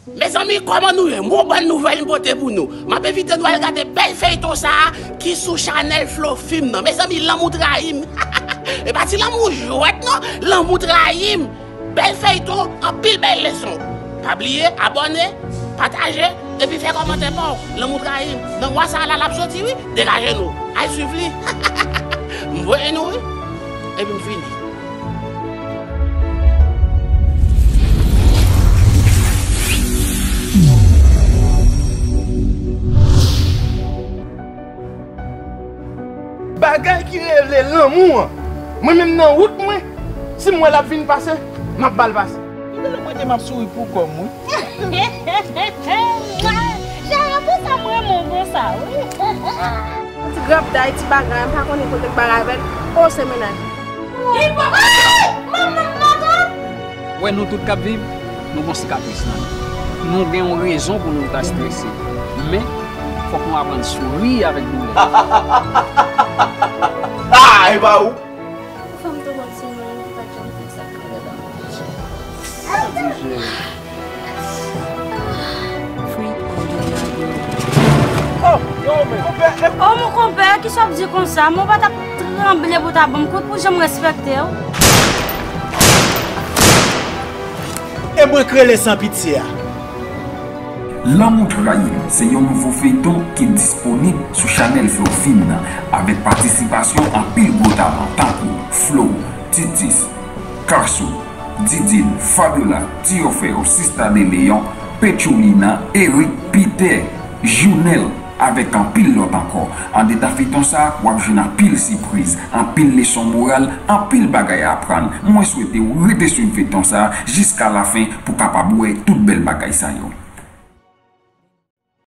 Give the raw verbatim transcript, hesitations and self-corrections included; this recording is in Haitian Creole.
Mezanmi, kòman nou ye? Bon, bòn nouvèl m pote pou nou. M ap envite nou al gade bèl feyton sa a ki sou chanèl Flofim nan. Mezanmi, Lanmou Trayi M. E pa ti lanmou jwèt non, Lanmou Trayi M. Bèl feyton, anpil bèl leson. Pa bliye abòne, pataje, epi fè kòmantè pa w. Lanmou Trayi M. Nan mwa sa a la l ap soti wi, degaje nou. Al swiv li. M voye nou wi. Epi m fini. Bagay ki rele lanmou an, mwen menm nan wout mwen, si m wè l ap vin pase, m ap ba l pase. Li genlè panse m ap souri pou kò m wi. Jaya, pou sa m renmen w konsa wi. Yon ti grapday, ti bagay, m pa konnen kote m bagay avè l. O, se mennaj. Li pa. Ay! Manman m matant! Wè nou tout k ap viv, nou gon sikatris nan nou. Nou gen yon rezon pou nou ta strese. Men, fòk nou aprann souri avèk doulè. Ah, e pa ou? Ou fè m tou manti, non, li pa t janm fè sa k rele lanmou. Free Audio Library. Oh, yo, men, konpè, e Oh, mon konpè, kisa w ap di konsa? Mon pa t ap tranble pou ta ban m kout pou jan m respekte w. E mwen k rele san pitye a. Lanmou Trayi M se yon nouvo feyton ki disponib sou chanèl Flofim nan, avèk patisipasyon anpil gwo talan tankou Flo, Titis, Kachou, Didine, Fabiola, Tiyofèyo, Sista de Leyon, Petchoulina, Eric, Peter, Jounèl, avèk anpil lòt ankò. Andedan feyton sa a, w ap jwenn anpil sipriz, anpil leson moral, anpil bagay a aprann. Mwen swete w rete swiv feyton sa a jiska lafen pou w kapab wè tout bèl bagay sa yo.